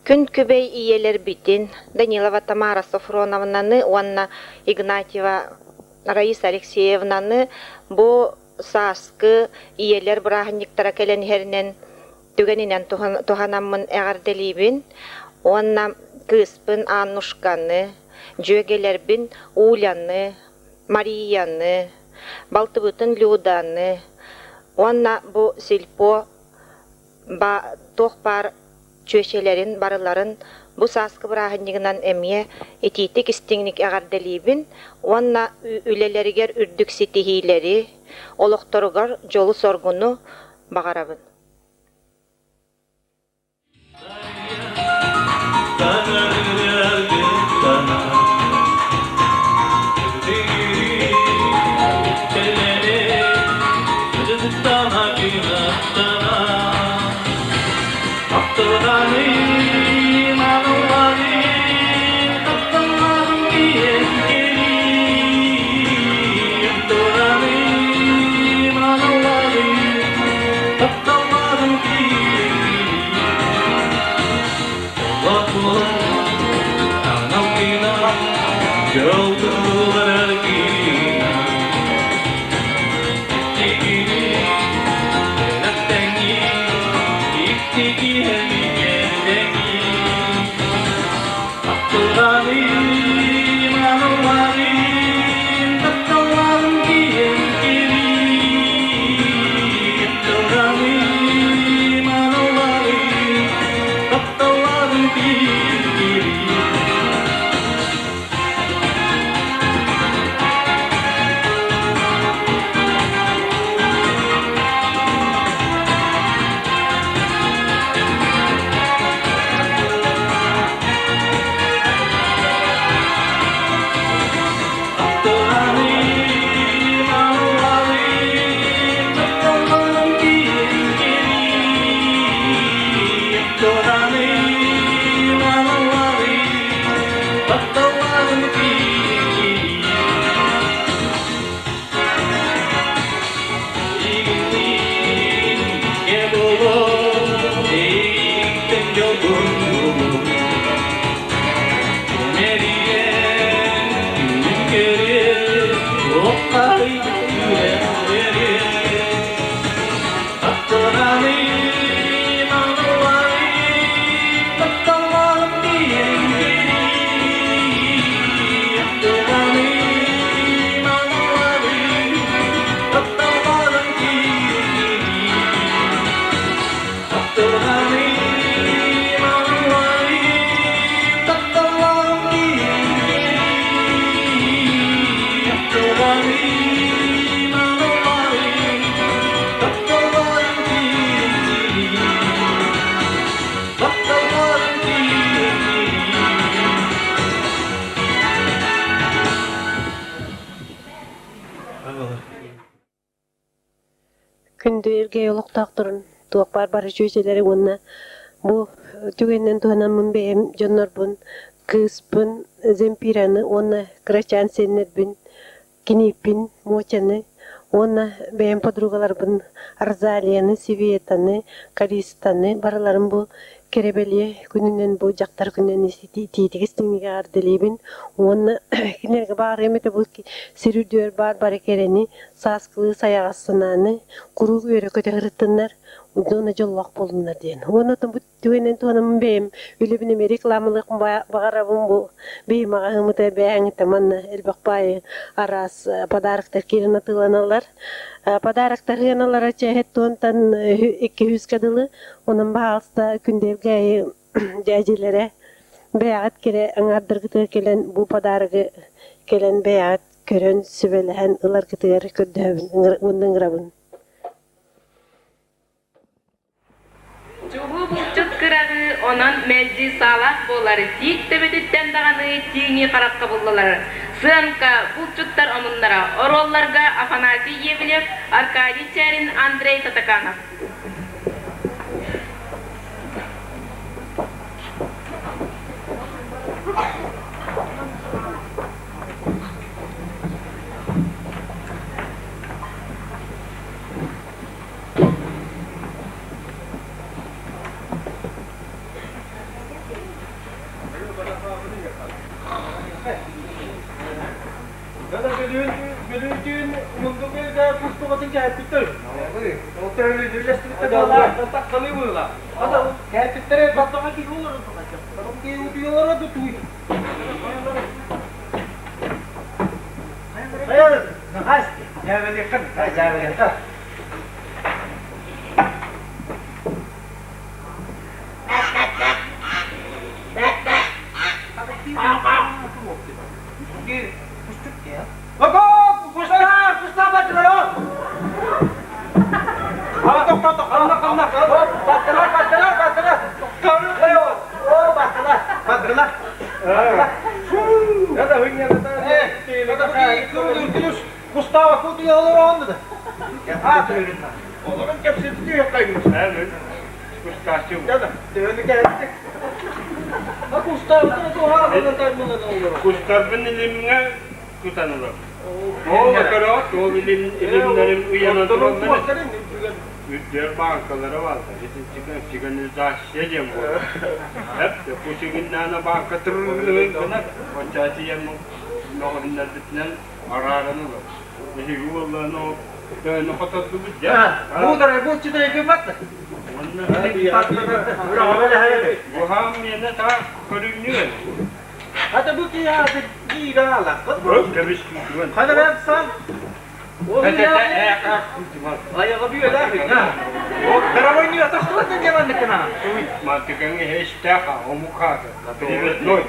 Күн күбэй ийэлэрбитин Данилова Тамара Софроновнаны уонна Игнатьева Раиса Алексеевнаны бу сааскы ийэлэр бырааһынньыктара кэлэн иһэринэн түгэнинэн туһанаммын эҕэрдэлиибин уонна кыыспын Аннушканы, дьүөгэлэрбин Уляны, Марияны, балтыбытын Люданы уонна бу сельпо туох баар чүөчэлэрин барыларын бу сааскы бырааһынньыгынан эмиэ итиитик-истиҥник эҕэрдэлиибин уонна үлэлэригэр үрдүк ситиһиилэри, олохторугар дьолу-соргуну баҕарабын. Күндү Эргэй олохтоохторун туох баар бары чүөчэлэри уонна бу түгэнинэн туһанаммын бэйэм дьоннорбун, кыыспын Земпираны уонна кырачаан сиэннэрбин, кинииппин Муочаны уонна бэйэм подругаларбын Розалияны, Светаны, Каристаны барыларын бу Кэрэ-бэлиэ күнүнэн бу дьахтар күнүнэн итиитик истиҥник эҕэрдэлиибин уонна кинилэргэ баарыам этэ бу сир үрдүгэр баар бары кэрэни, сааскылыы сайаҕас санааны куруук үөрэ-көтө сырыттыннар, уонна дьоллоох буоллуннар диэн. Уонна бу түгэнинэн туһанаммын бэйэм үлэбин эмиэ рекламалыахпын баҕарабын бу биһи маҕаһыыммыта бээҥҥитэ манна элбэх баайы араас подароктар киирэн атыыланаллар. Подароктар сыаналара чээһит туонтан 200-ка дылы Онон баһаалыста күндэлгээйи дьээдьилэрэ бэйэҕит кэрэ аҥаардаргытыгар кэлэн бу подарогы кэлэн бэйэҕит көрөн сүбэлэһэн ыларгытыгар көрдөһөбүн уонна ыҥырабын. Чулуу булчут кыраҕы, онон мэлдьи саалаах буолар, тиит төбөтүттэн даҕаны тииҥи харахха буллалар. Сыанка, булчуттар омуннара, оруолларга Афанасий Евлев, Аркадий Чярин, Андрей Татаканов. Дада бөлүүн бөлүүн түүн мундугуга кустугатын кэһэппиттэр. Ол төһөлүүнүлэстибиттэр буолла. Таххалыы буолла. Ата кэһэппиттэр баттаҕа киһи олорор Киһи утуйалара да туй. Дьээбэлиэххин, дьээбэлиэххэ. Олорон кэпсэтии кайгын. Кустарбын илимҥэ тутан ылар. Ол көрөөт, ол илим илимнэрим ыйанан тураллар. Үрдүөр бааҥкалара бааллар. Сигнализация диэн буолар. Эп, бу сигналына бааҥка тыррыын гынар. Оччо тиийэн мөҕүһүннэрбитинэн арааран ылар. Эһиги уоллааны ол төһөнү хотордубут дьэ. Бу булчутай гыммат. Буһаам миэнэ таах көрүҥнүөн. Хата бу киһи биир аалаххыт. Көмүс күүтүмэн. Хана бэм сан. Айаҕа бүөлээх Дорогой атахтылар дьаманныкына. Мантыкаҥ эһэ омук хаата. Привезной.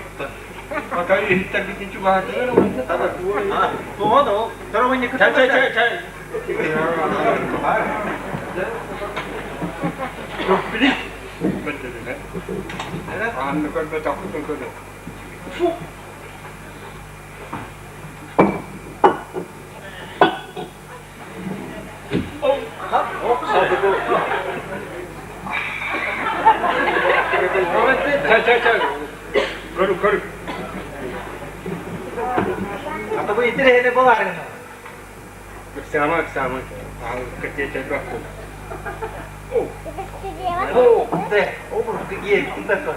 Пока иһиттэрбитин чугаһатыгар Тоҕо да ол дорогой Чай чай чай чай. Билик. Анны көрбөтөхпүтүн көрө. Фу. Чай чай чай. Көрү көрү. Ата бу итирэһине боларын. Ыксаама ыксаама. Кытыачайбах. О, де, о бу киэ такой.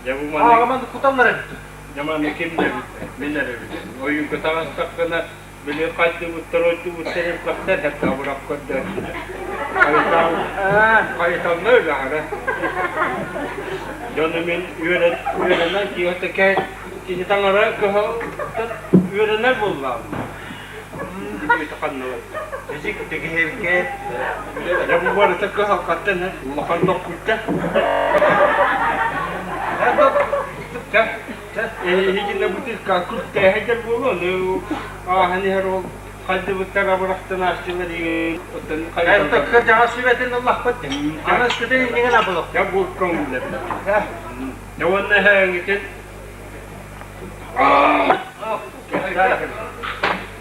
Дьэ бу маны Ааҕаман куталлар эбит. Дьэ маны ким да билбэт, мин эрэ билэбин. Ойуунка таҕыстаххына, били хайдыбыттар, ойдубуттар элбэхтэр, хэтта абырах көрдөөччүлэр. Хайытаан, хайытанна үлэһэрэ. Дьону мин үөрэн, үөрэнэн киһи киһи таҥара кыһалтан үөрэнэр буоллаҕым. Бүтү ханна Эжик тегиһэбиккэ Дьэ бу барыта кыһалҕаттан улахан доккуйта. Чэ, эһигинэ бутылка күлтээһэйдэр буолуо, ну ааһан иһэр ол хайдыбыттар абырахтан аастылар оттон Хайдах дьаҕа сүбэтин ыллахпыт. Аны сүтэн иннигин абылых. Дьэ бу көҥүллэбит. Дьэ уонна эһээҥитин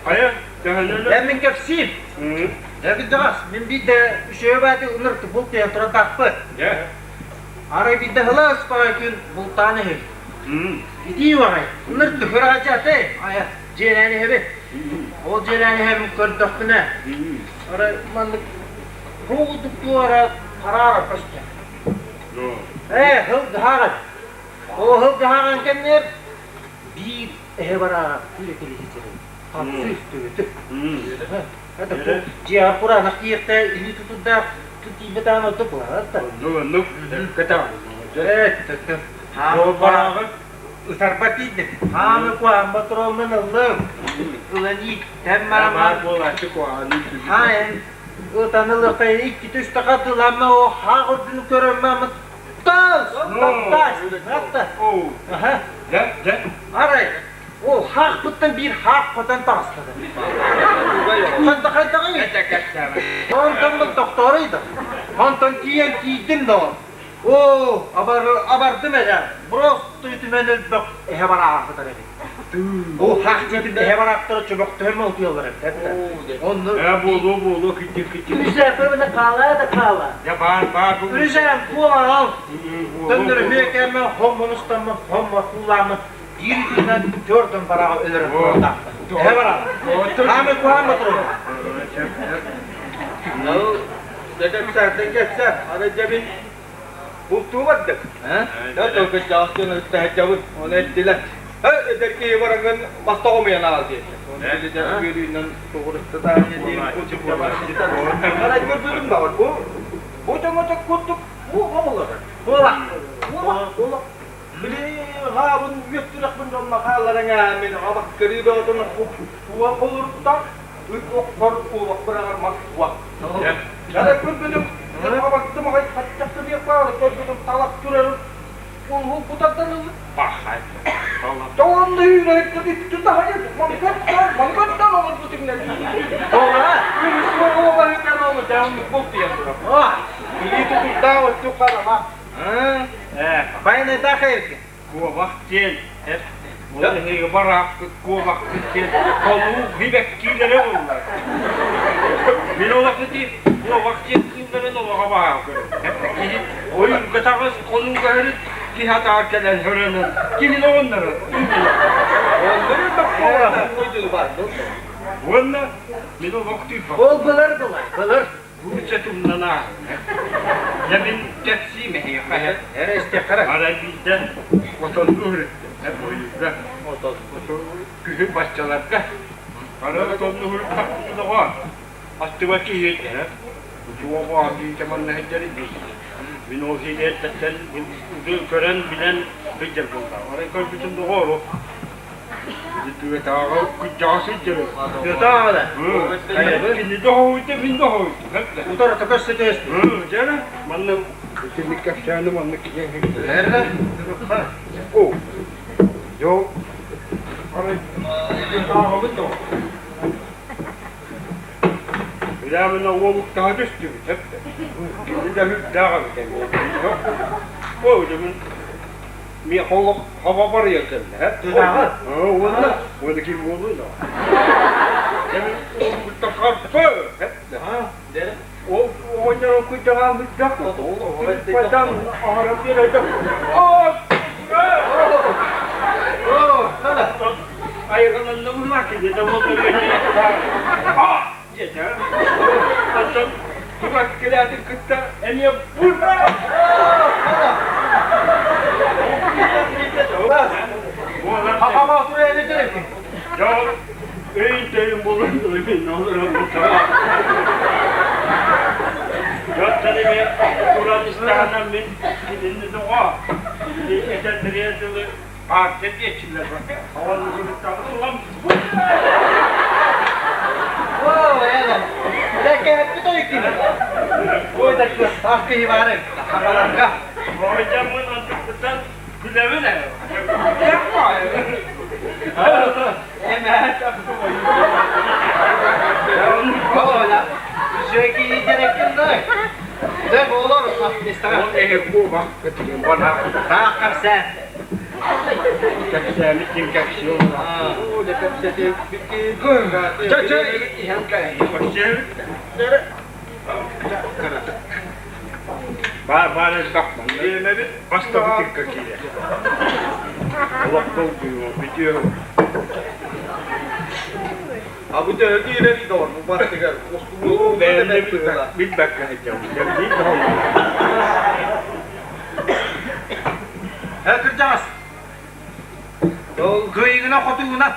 Хайа, төһөнөн Эн мин кэпсиим. Дьаҕас, мин биирдэ үчүгэй бааты ынырык булт түһэн турардаахпыт. Дьэ. Арай биирдэ сылаас баҕайы күн бултаан иһин. Итии баҕайы. Ынырык хыраачатай. Айа, дьиэлээн иһэбин. Ол дьиэлээн иһэбин көрдөхпүнэ, арай маннык курдук туора хараара көстөр. Ээ, хыл гаһааҕын. Ол хыл гаһааҕын кэннигэр биир эһэ барааҕа күлэ кэлиһичэрин. Хапсыы төбөтө. Это дьиэҕэр кураанах тиийиэхтэ илии тутурдаах тиийбэтэҕин ордук буолар да. Оннук оннук кэтэх. Хаамы барааҕы ытарба тиийдим. Хаамы куһаан ботуруоммун ыллым. Ылан ииттэн баран баар буолааччы куһаҕаны Хаайын ытан ылыахтан икки түстэ хатыламма о хаах үрдүн көрөммө таас таас Аха. Дьэ, дьэ. Арай Ол хаахпыттан биир хаах хотон таҕыстада. Ханта хайдаҕый? Онтон бу тохтооруй да. Онтон тиийэн тиийдим да Оо, абардым эрэ. Просто үтүмэн өлбөх эһэ бараахытар эбит. Ол хаах дьиэтин эһэ бараахтара чөмөхтөһөн малтыаллар эбит. Онну Ээ буолуо буолуо кырдьык кырдьык. Үрүсээн көрбөтө хаалаа да хаала. Дьэ баар баар бу. Үрүсээн куолаал. Төннөрүһүө кэммэ хоммунустаммын хоммо куулааммын Биир күнүнэн түөртөн бараҕа өлөрөн туруордаахтар. Эһэ бараҕа. Хаамай куһаан батырын. Кэпсээн, кэпсээн. Аны дьэбин бултуу бардык. Дэ тылгыт дьаҕастын ыттаһыдьабын. Оны эттилэр. Эдэр киһи бараҥҥын маста хомуйан аҕал диэтэ. Үөрүүнэн тугуруттатаайа диэн Арай көрбүтүм баҕар бу бу дьоҥото курдук бу оҕолор. Буола. Буола. Буола. Били хаабын үөттүрэхпин дьонно хаалларан мин абак кырыы бөҕөтүн уа холуруттан ыт охсор куобах быраҕар мас уа. Арай көрбүтүм абактым аҕай хаччахтыныах баары көрбүтүм талах турарын Улуу кутардан ылы. Пахай. Тоҕонно үүнэһиттэн үттү таһайын, мангаттан, мангаттан олорбут иҥнэн. Оҕа. Оҕа олу дьааммыт бултуйан турар. Илии тутурдаах өттүк харама. Байанай таахайырки. Куобах диэн ол эһиги бараахпыт куобахпыт диэн холуу хибэккиилэрэ буоллар. Мин олох ити куобах диэн кыылларын олоҕо баҕа көрөм. Киһи ойуурга таҕыс хонууга һырыт киһи атаҕар кэлэн хөрөнөн киһини оҕоннорор. Уонна мин олох тыыппаппын. Ол былыр былай, былыр. Бууча тумнан ааһыҥ. Дьэ мин кэпсиим эһиэхэ. Эрэ истиэххэ Арай биирдэ отонну үһүрүттүм. Ойууга. Күһүн баччаларга. Арай отонну үһүрүттахпытына доҕоор, аттыба киһи этэ. Туоҕу биитэ манна сылдьар дии. Мин ол иһин эрдэттэн көрөн билэн сылдьар буоллаҕым. Арай көрбүтүм доҕоор, Түгэтээҕи күддьэҕэ сылдьар. Түгэтээҕи да? Кини доһуйда, мин доһуйдум. Утарыта көрсө түһэспит. Дьэ, манна итинник кэпсээни манна киһи Эрэ. О, дьо, арай ааҕабын да. Билэминэ уолуктаһа түстүбүт, эптэ. Кини да үрдээх эбит эмиэ. О, дьэ Миэхэ олох хаба барыйан кэллэ. Тыһааҕы? Уонна уонна ким буолуой да. Уолгуттан харпы. Ол оҕонньорун куйдаҕаан быдьах. Бадан аһаран биэрэ. Айҕананна быһыылаах кини да буолла. Диэтэ. Оттон тугак кэлээтин кытта эмиэ Дьон өйүн-төйүн булан ылымын олорон Дьонтон эмиэ туран истэҕинэ мин кинини доҕоо этэллэригэр дылы партия диэччилэр Ылам Лэкээппит ойуккун. Ой да кыахтаах киһи баар эбит. Хахаларга. Хоһуйдаммын онтукпуттан күлэбин ээ. Дэ болор Ол эһи куобах кытыгын бана. Таах кэпсээн. Кэпсээни ким кэпсиэ Чэ-чэ иһэн Баар баар элбэх манна. Бастакы тыкка киирэр. Олох долгуйуо, бүтүө. А бу төһө киирэрий доҕор бу баттыгар устубуу Бэйэмдэ билбэккэ сылдьабын. Дьэбдиин Э кырдьаҕас. Ол кыайыгына хотугуна.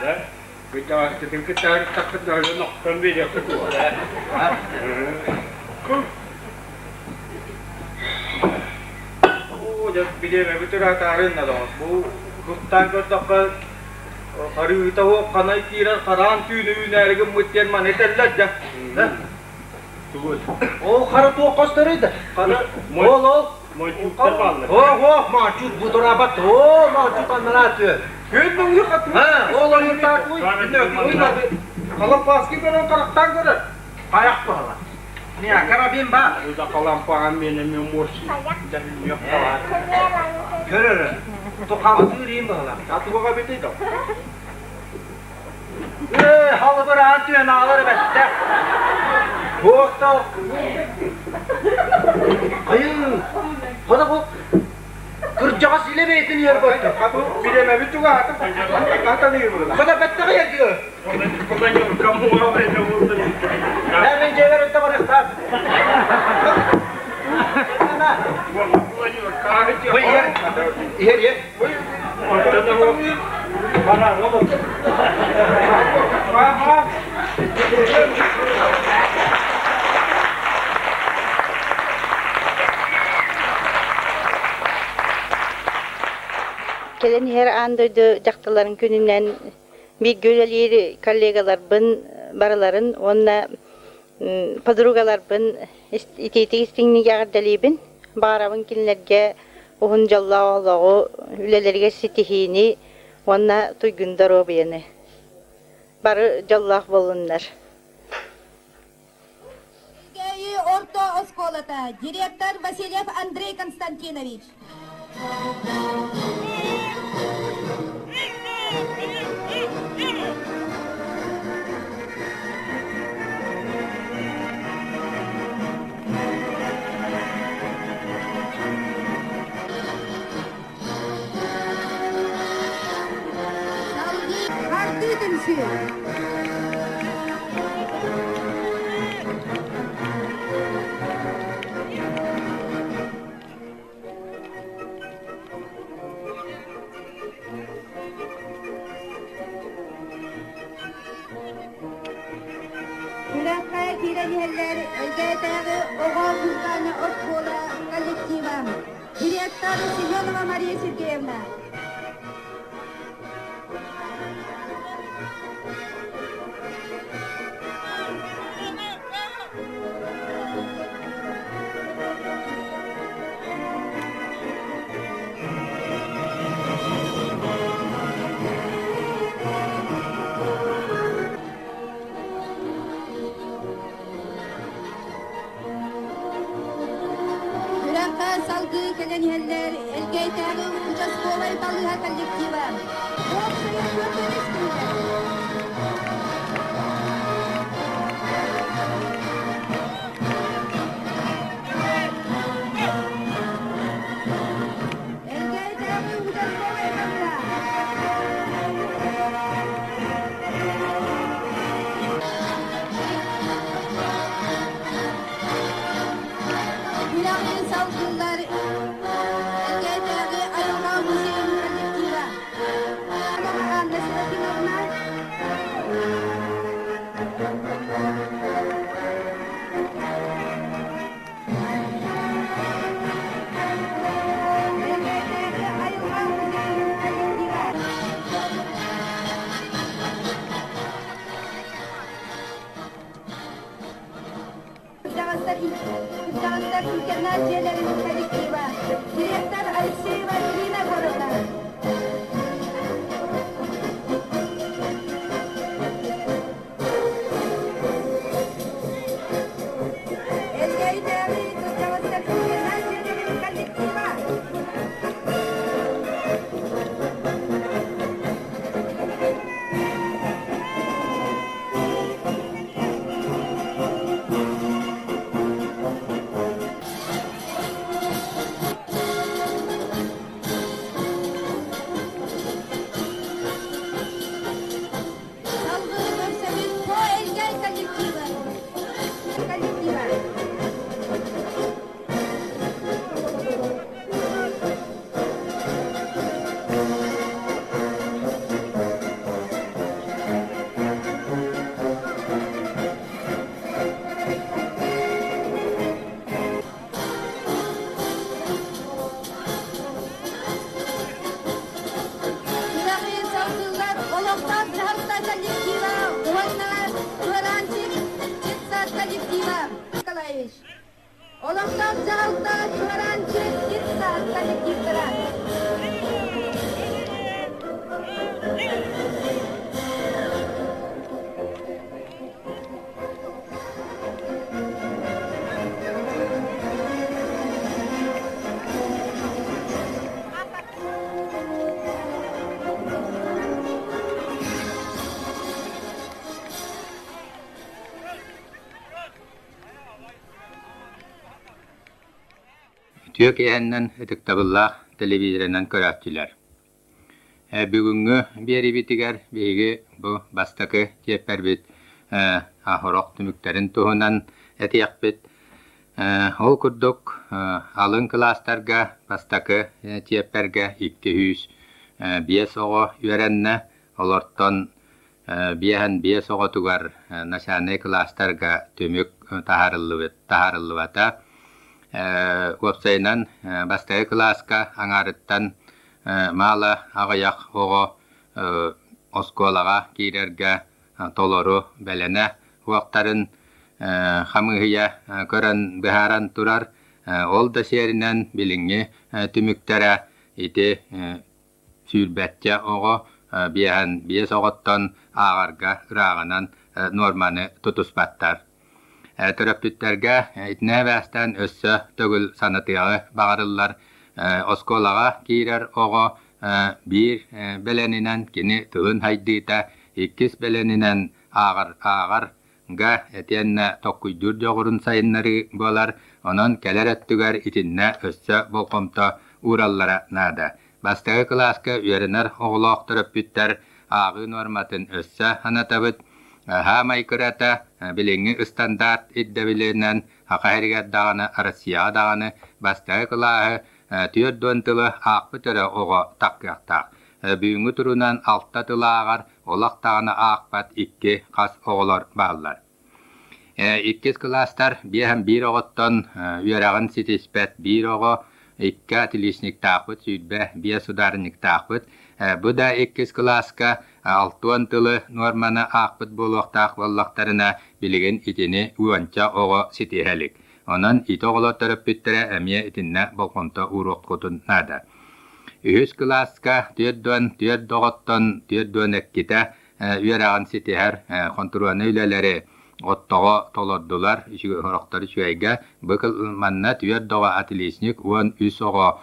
Кырдьаҕаскытын кытта ырыттаххытына өлөн охтон биэриэххит дуо? Оо, дьэ билиэмэбит ыраатаарын да доҕор. Бу куттаан көрдөххө харыыта суох ханай киирэн хараан түүнү үүнээри гыммыт диэн маны этэллэр дьэ. Тугу? Ол хара туох көстөрүй да? Хара Ол ол Мойчуктар бааллар. Ох, ох, мачут бу турабат. О, мачут аннара түө. Күн мөҥү хатыы. Ha, ол ойуурдаах уй. Халапааски көрөн харахтаан көрөр. Хайах туһала. Не, карабин ба. Уда халампаҕан миэнэ мен морси. Дьэһинньиэх халаат. Көрөр. Тухамтыыр иин баһыла. Атугаҕа битий да. Ээ, халыбыраан түөн аалар эбэттэ. Туохта Айыы, хана бу кырдьаҕас илэ бэйэтин иһэр бартар. Хату билемэбит тугаатым. Хатан ыйыбыла. Хата бэттэҕи эргиэ. Мен дьиэлэр өттө барыахтаах. Иһэр, иһэр. Кэлэн иһэр аан дойду дьахталларын күнүнэн бииргэ үлэлиир коллегаларбын барыларын уонна подругаларбын итиитик истиҥник эҕэрдэлиибин. Баҕарабын кинилэргэ уһун дьоллоох олоҕу, үлэлэригэр ситиһиини уонна туйгун доруобуйаны. Бары дьоллоох буоллуннар. Элгээйи орто оскуолата, директор Васильев Андрей Константинович. Салгыы хардыы түмсүү. Күрэххэ киирэн иһэллэр Элгээтээҕи оҕо музыкальнай оскуола коллектива. Директор Семенова Мария Сергеевна. Күрэххэ салгыы кэлэн иһэллэр Элгээйдээҕи участковай балыыһа коллектива. Уопсайа 45 кинилэр. Элгээйдээҕи участковай балыыһа. Күрэҕи салгыыллар Элгээйдээҕи айылҕа музейын коллектива. Анна Серафимовна. Элгээйдээҕи айылҕа музейын коллектива. Кырдьаҕастар интернат дьиэлэрин коллектива, директор Алексеева Ирина Егоровна. Элгээйдээҕи кырдьаҕастар интернат дьиэлэрин коллектива. Салгыы көрсөбүт по Элгэй коллектива. Коллектива. Күрэҕи салгыыллар олохтоох дьаһалта коллектива уонна Туораанчик детсад коллектива Николаевич. Олохтоох дьаһалта Туораанчик детсад коллективтара. Үтүө киэһэннэн ытыктабыллаах телевизорынан көрөөччүлэр. Бүгүҥҥү биэриибитигэр биһиги бу бастакы чиэппэрбит аһорох түмүктэрин туһунан этиэхпит. Ол курдук алын кылаастарга бастакы чиэппэргэ 205 оҕо үөрэннэ. Олортон 55 оҕотугар начальнай кылаастарга түмүк таһаарыллыбата. Уопсайынан, бастакы кылааска аҥаарыттан маала аҕыйах оҕо оскуолаҕа киирэргэ толору бэлэнэ уохтарын хамыыһыйа көрөн быһааран турар. Ол да сиэринэн билиҥҥи түмүктэрэ ити сүүрбэччэ оҕо 55 оҕоттон ааҕарга ырааҕынан нуорманы тутуспаттар. Төрөппүттэргэ итинэ эбээстээн өссө төгүл санатыаҕы баҕарыллар. Оскуолаҕа киирэр оҕо биир бэлэнинэн кини тылын хайдыыта, иккис бэлэнинэн ааҕар ааҕар га итиэннэ толкуйдуур дьоҕурун сайыннарыы буолар, онон кэлэр өттүгэр итиннэ өссө болҕомто уураллара наада. Бастакы кылааска үөрэнэр оҕолоох төрөппүттэр ааҕыы нуорматын өссө санатабыт. Саамай кырата билиҥҥи ыстандаарт ирдэбилинэн Саха сиригэр даҕаны, Россияҕа даҕаны бастакы кылааһы 40 тылы аахпыт эрэ оҕо тахсыахтаах. Бүгүҥҥү турунан алта тылы ааҕар, олох даҕаны аахпат икки хас оҕолор бааллар. Иккис кылаастар биэһэн биир оҕоттон үөрэҕин ситиспэт биир оҕо, икки отличниктаахпыт, 25 ударниктаахпыт. Бу да иккис кылааска 60 тылы нуорманы аахпыт буолуохтаах буоллахтарына, билигин итини уонча оҕо ситиһэ илик. Онон ити оҕолор төрөппүттэрэ эмиэ итиннэ болҕомто ууруоххутун наада. Үһүс кылааска 44 оҕоттон 42-тэ үөрэҕин ситиһэр хонтуруонай үлэлэри оттоҕо толордулар, сорохтор үчүгэйгэ. Бу манна түөрт оҕо отличник, 13 оҕо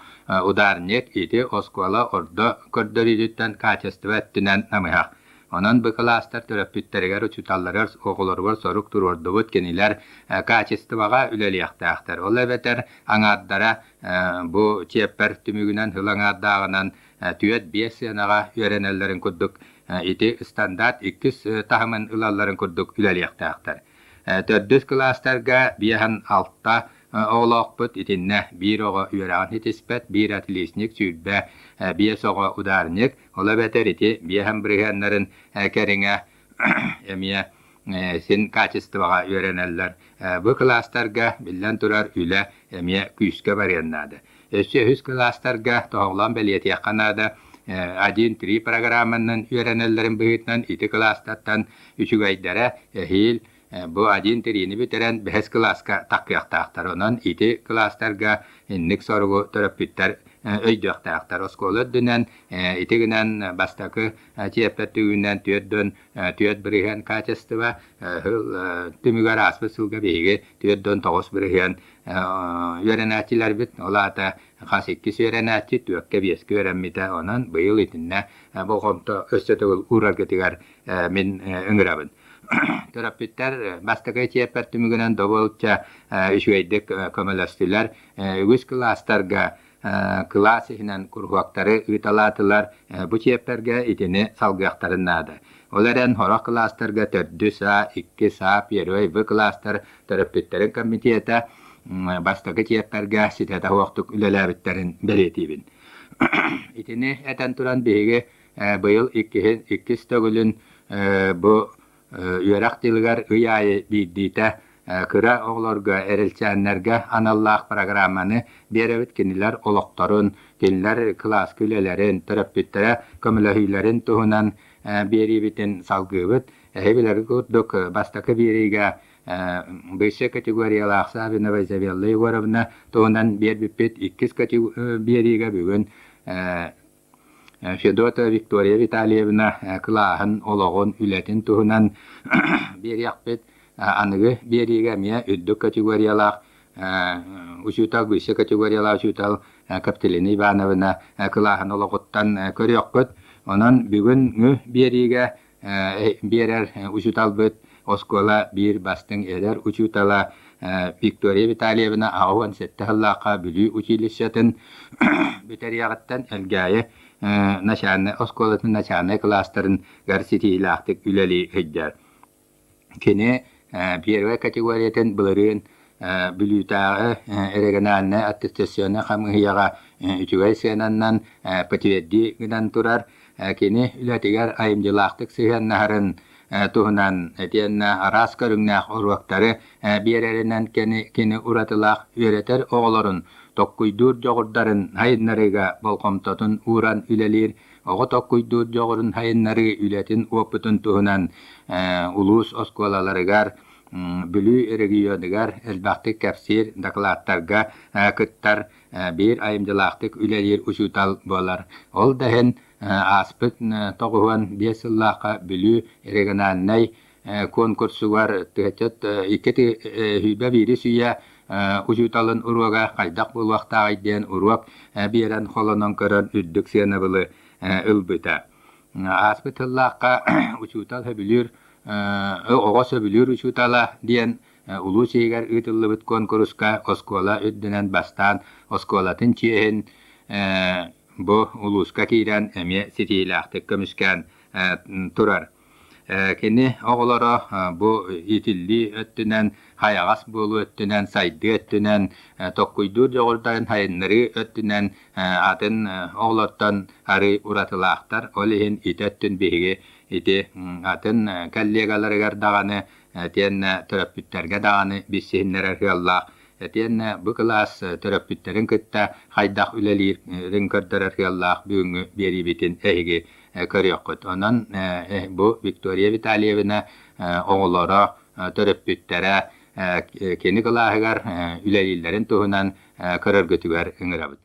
ударник ити оскуола ордо көрдөрүүтүттэн качество өттүнэн намыһах. Онон бу кылаастар төрөппүттэригэр, учууталларыгар, оҕолоругар сорук туруордубут, кинилэр качествоҕа үлэлиэхтээхтэр. Ол эбэтэр аҥаардара бу чиэппэр түмүгүнэн сыл аҥаардааҕынан түөрт-биэс сыанаҕа үөрэнэллэрин курдук ити стандарт иккис таһымын ылалларын курдук үлэлиэхтээхтэр. Төрдүс кылаастарга биэһэн алта оҕолоохпут итиннэ биир оҕо үөрэҕин ситиспэт, биир отличник, 25 оҕо ударник, ол эбэтэр ити биэһэн бырыһыаннарын кэриҥэ эмиэ син качествоҕа үөрэнэллэр. Бу кылаастарга, биллэн турар, үлэ эмиэ күүскэ барыан наада. Өссө үһүс кылаастарга тоһоҕолоон бэлиэтиэххэ наада, один-три программанан үөрэнэллэрин быһыытынан ити кылаастартан үчүгэйдэрэ эһиил бу один-трини бүтэрэн бэһис кылааска таххыахтаахтар. Онон ити кылаастарга инник соругу төрөппүттэр өйдүөхтээхтэр. Оскуола үрдүнэн ити гынан бастакы чиэппэр түгүнэн 44% качество түмүгэр ааспыт сылга биһиги 49% үөрэнээччилэрбит, ол аата хас иккис үөрэнээччи түөркэ биэскэ үөрэммитэ. Онон быйыл итиннэ болҕомто өссө төгүл уураргытыгар мин ыҥырабын. Төрөппүттэр бастакы чиэппэр түмүгүнэн добуочча үчүгэйдик көмөлөстүлэр. Үгүс кылаастарга кылаас иһинэн куруһуоктары ыыталаатылар. Бу чиэппэргэ итини салгыахтарын наада. Ол эрэн сорох кылаастарга төрдүс А, иккис А, первый В кылаастар төрөппүттэрин комитета бастакы чиэппэргэ ситэтэ суохтук үлэлээбиттэрин бэлиэтиибин. Итини этэн туран биһиги быйыл иккиһин иккис төгүлүн бу үөрэх дьылыгар ый аайы биирдиитэ кыра оҕолорго эрэлчээннэргэ аналлаах программаны биэрэбит кинилэр олохторун, кинилэр кылааска үлэлэрин, төрөппүттэрэ көмөлөһүүлэрин туһунан биэриибитин салгыыбыт. Эһи билэргит курдук бастакы биэриигэ высшая категориялаах Саввинова Изабелла Егоровна туһунан биэрбиппит иккис биэриигэ бүгүн Федотова Виктория Витальевна кылааһын олоҕун, үлэтин туһунан биэриэхпит. Аныгы биэриигэ эмиэ үрдүк категориялаах учуутал, высшая категориялаах учуутал Капиталина Ивановна кылааһын олоҕуттан көрүөххүт. Онон бүгүҥҥү биэриигэ биэрэр учууталбыт оскуола биир бастыҥ эдэр учуутала Виктория Витальевна 87 сыллаахха Бүлүү училищетын бүтэриэҕиттэн Элгээйи начальнай оскуолатын начальнай кылаастарыгар ситиһиилээхтик үлэлии сылдьар. Кини первай категориятын былырыын Бүлүүтээҕи региональнай аттестационнай хамыыһыйаҕа үчүгэй сыананан подтвердии гынан турар. Кини үлэтигэр айымньылаахтык сыһыаннаһарын туһунан итиэннэ араас көрүҥнээх уруоктары биэрэринэн кини уратылаах үөрэтэр оҕолорун токкуйдуур дьоҕурдарын сайыннарыыга болҕомтотун ууран үлэлиир оҕо токкуйдуур дьоҕурун сайыннарыы үлэтин уопутун туһунан улуус оскуолаларыгар Бүлүү регионугар элбэхтик кэпсиир дакылааттарга кыттар биир айымньылаахтык үлэлиир учуутал буолар. Ол да иһин ааспыт 95 сыллаахха Бүлүү региональнай куонкурсугар 221 үйэ учууталын уруога хайдах буолуохтааҕый диэн уруок биэрэн холонон көрөн үрдүк сыанабылы ылбыта. Ааспыт сыллаахха учуутал сөбүлүүр оҕо сөбүлүүр учуутала диэн улуус иһигэр ыытыллыбыт куонкуруска оскуола үрдүнэн бастаан оскуолатын чиэһин бу улууска киирэн эмиэ ситиһиилээхтик көмүскээн турар. Кини оҕолоро бу иитиллии өттүнэн, хайаҕас буолуу өттүнэн, сайдыы өттүнэн, токкуйдуур дьоҕурдарын сайыннарыы өттүнэн атын оҕолортон арыый уратылаахтар. Ол иһин ити өттүн биһиги ити атын коллегаларыгар даҕаны итиэннэ төрөппүттэргэ даҕаны билсиһиннэрэр сыаллаах итиэннэ бу кылаас төрөппүттэрин кытта хайдах үлэлиирин көрдөрөр сыаллаах бүгүҥҥү биэриибитин эһиги көрүөххүт. Онон бу Виктория Витальевна оҕолоро, төрөппүттэрэ кини кылааһыгар үлэлииллэрин туһунан көрөргүтүгэр ыҥырабыт.